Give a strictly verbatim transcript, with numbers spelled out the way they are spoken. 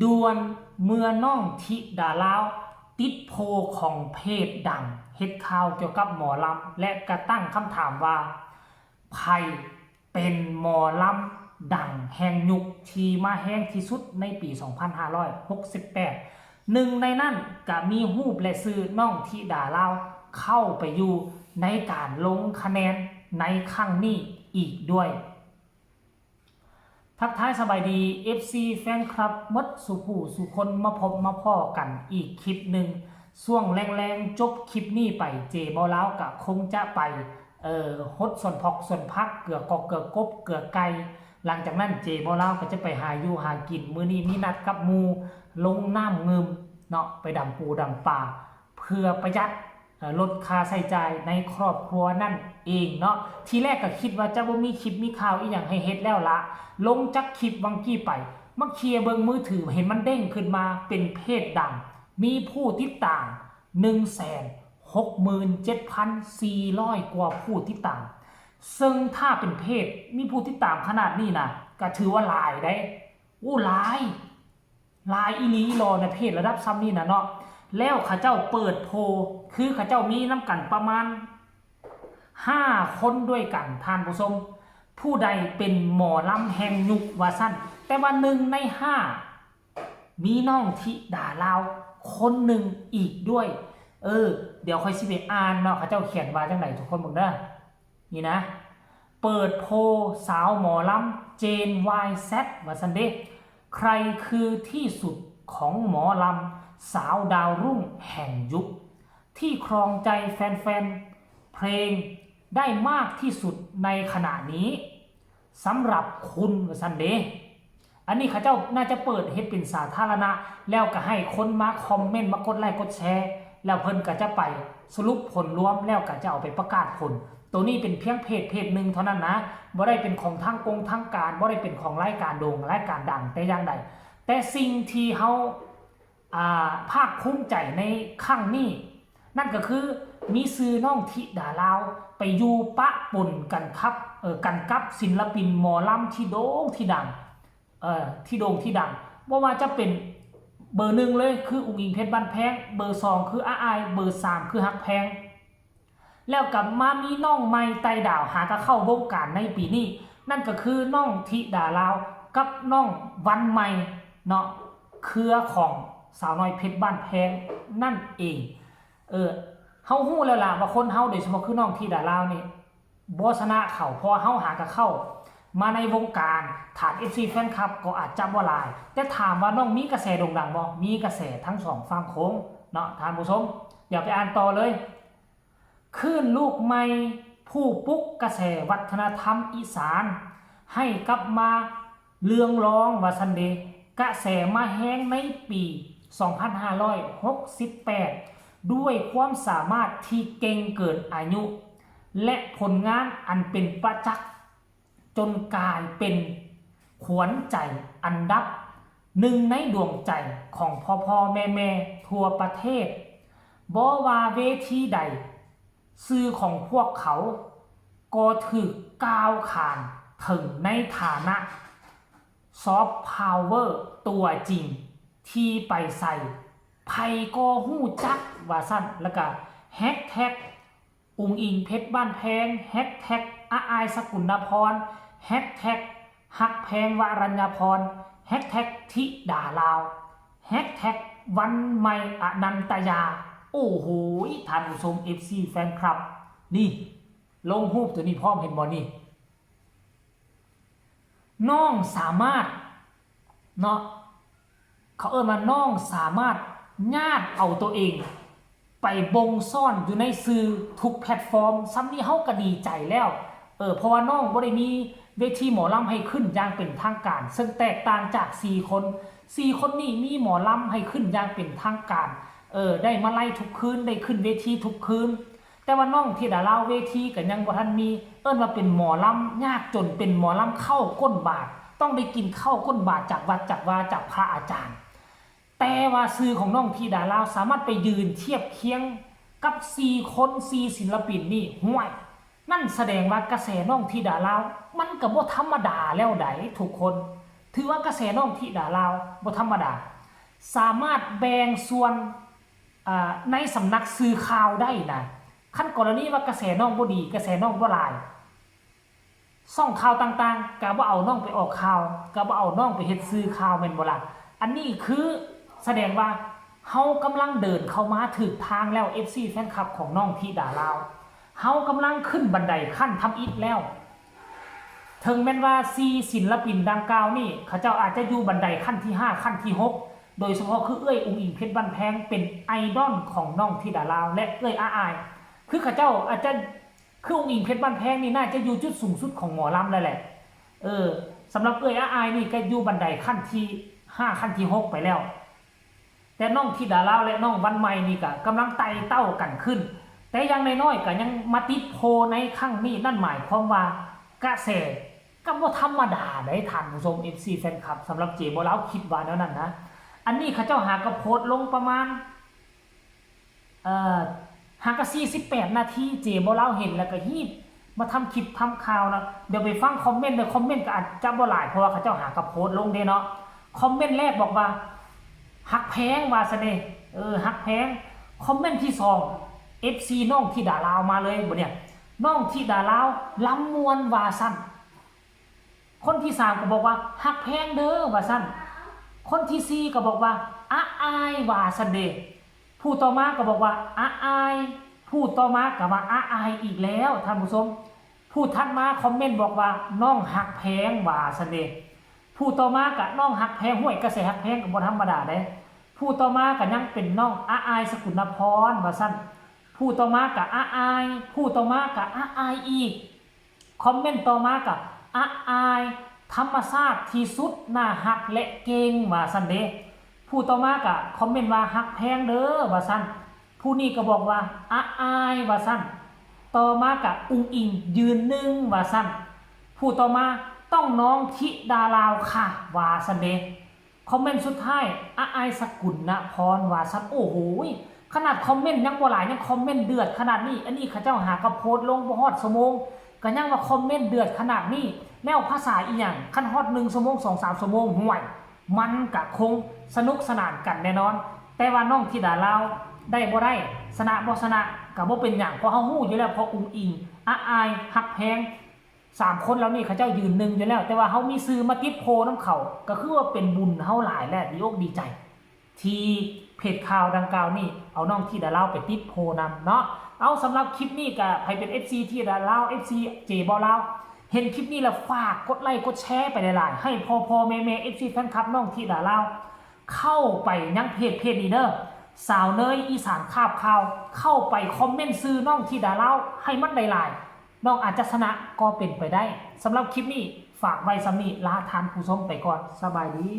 ด่วน เมื่อน้องธิดาลาวติดโพลของเพจดังเฮ็ดข่าวเกี่ยวกับหมอลำ และกะตั้งคำถามว่า ไผเป็นหมอลำดังแห่งยุคที่มาแฮงที่สุดในปี สองพันห้าร้อยหกสิบแปด หนึ่งในนั้นกะมีรูปและชื่อน้องธิดาลาวเข้าไปอยู่ในการลงคะแนนในครั้งนี้อีกด้วย ทักทายสบายดี เอฟซี แฟนคลับหมดสู่ผู้สู่คน มาพบมาพ้อกันอีกคลิปหนึ่ง ช่วงแลงๆ จบคลิปนี้ไป เจบ่าวลาวกะคงจะไป เอ่อ หดสวนพอกสวนผัก เกือกกอกเกือกกบเกือกไก่ หลังจากนั้นเจบ่าวลาวกะจะไปหาอยู่หากิน มื้อนี้มีนัดกับหมู่ลงน้ำงืมเนาะ ไปดำปูดำปลา เพื่อประหยัด เอ่อ ลดค่าใช้จ่ายในครอบครัวนั่นเองเนาะ ทีแรกกะคิดว่าจะบ่มีคลิปมีข่าวอีหยังให้เฮ็ดแล้วละ ลงจักคลิปวังกี้ไป มาเคลียร์เบิ่งมือถือเห็นมันเด้งขึ้นมาเป็นเพจดัง มีผู้ติดตาม หนึ่งแสนหกหมื่นเจ็ดพันสี่ร้อย กว่าผู้ติดตาม ซึ่งถ้าเป็นเพจมีผู้ติดตามขนาดนี้นะ กะถือว่าหลายเด้ อู้ หลาย หลายอีหลีอีหลอนะ เพจระดับซ่ำนี่นะเนาะ แล้วเขาเจ้าเปิดโพล คือเขาเจ้ามีนำกันประมาณห้าคนด้วยกัน ท่านผู้ชม ผู้ใดเป็นหมอลำแห่งยุคว่าซั่น แต่ว่าหนึ่งในห้า มีน้องธิดาลาวคนหนึ่งอีกด้วย เออ เดี๋ยวค่อยสิไปอ่านเนาะ เขาเจ้าเขียนว่าจั่งใด ทุกคนเบิ่งเด้อ นี่นะ เปิดโพลสาวหมอลำ Gen Y Z ว่าซั่นเด้ ใครคือที่สุดของหมอลำสาวดาวรุ่งแห่งยุค ที่ครองใจแฟนๆ เพลงได้มากที่สุดในขณะนี้ สำหรับคุณ ว่าซั่นเด้ อันนี้เขาเจ้าน่าจะเปิดเฮ็ดเป็นสาธารณะ แล้วกะให้คนมาคอมเมนต์ มากดไลค์กดแชร์ แล้วเพิ่นกะจะไปสรุปผลรวม แล้วกะจะเอาไปประกาศผล ตัวนี้เป็นเพียงเพจเพจหนึ่งเท่านั้นนะ บ่ได้เป็นของทางกงทางการ บ่ได้เป็นของรายการโด่งรายการดังแต่อย่างใด แต่สิ่งที่เฮา อ่า ภาคภูมิใจในครั้งนี้ นั่นก็คือมีชื่อน้องธิดาลาวไปอยู่ปะปนกันครับ เอ่อ กันกับศิลปินหมอลำที่โด่งที่ดัง เอ่อ ที่โด่งที่ดัง บ่ว่าจะเป็นเบอร์หนึ่งเลยคืออุ๋งอิ๋งเพชรบ้านแพง เบอร์สองคืออ้าอาย เบอร์สามคือฮักแพง แล้วกะมามีน้องใหม่ไต่ดาวหากะเข้าวงการในปีนี้ นั่นก็คือน้องธิดาลาวกับน้องวันใหม่เนาะ เครือของสาวน้อยเพชรบ้านแพงนั่นเอง เออ เฮาฮู้แล้วล่ะว่าคนเฮาโดยเฉพาะคือน้องธิดาลาวนี่บ่ชนะเขา เพราะว่าเฮาหากะเข้ามาในวงการ ฐาน เอฟซี แฟนคลับก็อาจจะบ่หลาย แต่ถามว่าน้องมีกระแสโด่งดังบ่ มีกระแสทั้งสองฝั่งโขงเนาะ ท่านผู้ชม เดี๋ยวไปอ่านต่อเลย คลื่นลูกใหม่ผู้ปลุกกระแสวัฒนธรรมอีสานให้กลับมาเรืองรอง ว่าซั่นเด้ กระแสมาแฮงในปี สองพันห้าร้อยหกสิบแปด ด้วยความสามารถที่เก่งเกินอายุ และผลงานอันเป็นประจักษ์ จนกลายเป็นขวัญใจอันดับหนึ่งในดวงใจของพ่อๆแม่ๆทั่วประเทศ บ่ว่าเวทีใด ชื่อของพวกเขาก็ถูกก้าวขานถึงในฐานะซอฟต์พาวเวอร์ตัวจริง ที่ไปใส่ไผก็ฮู้จัก ว่าซั่น แล้วกะแฮชแท็ก อุ๋งอิ๋งเพชรบ้านแพง แฮชแท็ก อ้าอาย สกุณาภรณ์ แฮชแท็ก ฮักแพง วรัญญาภรณ์ แฮชแท็ก ธิดาลาว แฮชแท็ก วันใหม่อนันตยา โอ้โห ท่านผู้ชม เอฟซี แฟนคลับ นี่ ลงรูปตัวนี้พร้อม เห็นบ่นี่ น้องสามารถ เนาะ เขาเอิ้นว่าน้องสามารถญาติเอาตัวเอง ไปบ่งซ่อนอยู่ในสื่อทุกแพลตฟอร์ม ส่ำนี้เฮาก็ดีใจแล้ว เออ เพราะว่าน้องบ่ได้มีเวทีหมอลำให้ขึ้นอย่างเป็นทางการ ซึ่งแตกต่างจากสี่คน สี่คนนี้มีหมอลำให้ขึ้นอย่างเป็นทางการ เออ ได้มาลัยทุกคืน ได้ขึ้นเวทีทุกคืน แต่ว่าน้องธิดาลาวเวทีก็ยังบ่ทันมี เอิ้นว่าเป็นหมอลำยากจน เป็นหมอลำข้าวก้นบาท ต้องได้กินข้าวก้นบาทจากวัดจากวาจากพระอาจารย์ แต่ว่าชื่อของน้องธิดาลาวสามารถไปยืนเทียบเคียงกับสี่คน สี่ศิลปินนี่ ห้วย นั่นแสดงว่ากระแสน้องธิดาลาวมันก็บ่ธรรมดาแล้วใดทุกคน ถือว่ากระแสน้องธิดาลาวบ่ธรรมดา สามารถแบ่งส่วน อ่า ในสำนักสื่อข่าวได้นะ คันกรณีว่ากระแสน้องบ่ดี กระแสน้องบ่หลาย ช่องข่าวต่างๆ ก็บ่เอาน้องไปออกข่าว ก็บ่เอาน้องไปเฮ็ดสื่อข่าว แม่นบ่ล่ะ อันนี้คือแสดงว่าเฮากำลังเดินเข้ามาถูกทางแล้ว เอฟซี แฟนคลับของน้องธิดาลาว เฮากำลังขึ้นบันไดขั้นทำอิฐแล้ว ถึงแม้นว่าสี่ศิลปินดังกล่าวนี่ เขาเจ้าอาจจะอยู่บันไดขั้นที่ห้า ขั้นที่หก โดยเฉพาะคือเอื้อยอุ๋งอิ๋งเพชรบ้านแพงเป็นไอดอลของน้องธิดาลาว และเอื้อยอาอาย คือเขาเจ้าอาจจะ คืออุ๋งอิ๋งเพชรบ้านแพงนี่น่าจะอยู่จุดสูงสุดของหมอลำแล้วแหละ เออ สำหรับเอื้อยอาอายนี่ก็อยู่บันไดขั้นที่ห้า ขั้นที่หก ไปแล้ว แต่น้องธิดาลาวและน้องวันใหม่นี่ก็กำลังไต่เต้ากันขึ้น แต่อย่างน้อยๆก็ยังมาติดโพลในครั้งนี้ นั่นหมายความว่ากระแสก็บ่ธรรมดาได้ท่านผู้ชม เอฟซี แฟนคลับ สำหรับเจบ่าวลาวคิดว่าแนวนั้นนะ อันนี้เขาเจ้าหากะโพสต์ลงประมาณ เอ่อ หากะสี่สิบแปดนาที เจบ่าวลาวเห็นแล้วก็ฮีบมาทำคลิปทำข่าวนะ เดี๋ยวไปฟังคอมเมนต์ เด้อ คอมเมนต์ก็อาจจะบ่หลาย เพราะว่าเขาเจ้าหากะโพสต์ลงเด้เนาะ คอมเมนต์แรกบอกว่า ฮักแพงว่าซั่นเด้ เออ ฮักแพง คอมเมนต์ที่สอง เอฟซี น้องธิดาลาวมาเลยบัดเนี่ย น้องธิดาลาวลำม่วนว่าซั่น คนที่สามก็บอกว่า ฮักแพงเด้อว่าซั่น คนที่สี่ก็บอกว่า อาอายว่าซั่นเด้ ผู้ต่อมาก็บอกว่า อาอาย ผู้ต่อมาก็ว่า อาอายอีกแล้วท่านผู้ชม ผู้ถัดมาคอมเมนต์บอกว่า น้องฮักแพงว่าซั่นเด้ ผู้ต่อมาก็น้องฮักแพง ห้วย กระแสฮักแพงก็บ่ธรรมดาเด้ ผู้ต่อมาก็ยังเป็นน้องอาอาย สกุลนพรว่าซั่น ผู้ต่อมาก็อาอาย ผู้ต่อมาก็อาอายอีก คอมเมนต์ต่อมาก็อาอาย ธรรมชาติที่สุด น่าฮักและเก่งว่าซั่นเด้ ผู้ต่อมาก็คอมเมนต์ว่า ฮักแพงเด้อว่าซั่น ผู้นี้ก็บอกว่า อาอายว่าซั่น ต่อมาก็อุ๋งอิ๋งยืนหนึ่งว่าซั่น ผู้ต่อมา ต้องน้องธิดาลาวค่ะว่าซั่นเด้ คอมเมนต์สุดท้าย อาอาย สกุลนพรว่าซั่น โอ้โหย ขนาดคอมเมนต์ยังบ่หลาย ยังคอมเมนต์เดือดขนาดนี้ อันนี้เขาเจ้าหากะโพสต์ลงบ่ฮอดชั่วโมง ก็ยังว่าคอมเมนต์เดือดขนาดนี้ แล้วภาษาอีหยัง คันฮอดหนึ่งชั่วโมง สองสามชั่วโมง ห่วย มันก็คงสนุกสนานกันแน่นอน แต่ว่าน้องธิดาลาวได้บ่ได้ ชนะบ่ชนะก็บ่เป็นหยัง เพราะเฮาฮู้อยู่แล้ว เพราะอุ๋งอิ๋ง อาอาย ฮักแพง สามคนเหล่านี้เขาเจ้ายืนหนึ่งอยู่แล้ว แต่ว่าเฮามีชื่อมาติดโพลนำเขา ก็คือว่าเป็นบุญเฮาหลายและดีอกดีใจ ที่เพจข่าวดังกล่าวนี่เอาน้องธิดาลาวไปติดโพลนำเนาะ เอา สำหรับคลิปนี้ก็ใผเป็น เอฟซี ธิดาลาว เอฟซี เจบ่าวลาว เห็นคลิปนี้แล้วฝากกดไลค์กดแชร์ไปหลายๆ ให้พ่อๆ แม่ๆ เอฟซี แฟนคลับน้องธิดาลาว เข้าไปยังเพจเพจนี้เด้อ สาวเนยอีสานคาบข่าว เข้าไปคอมเมนต์ชื่อน้องธิดาลาวให้มันหลายๆ น้องอาจจะชนะก็เป็นไปได้ สำหรับคลิปนี้ฝากไว้ส่ำนี้ ลาท่านผู้ชมไปก่อน สบายดี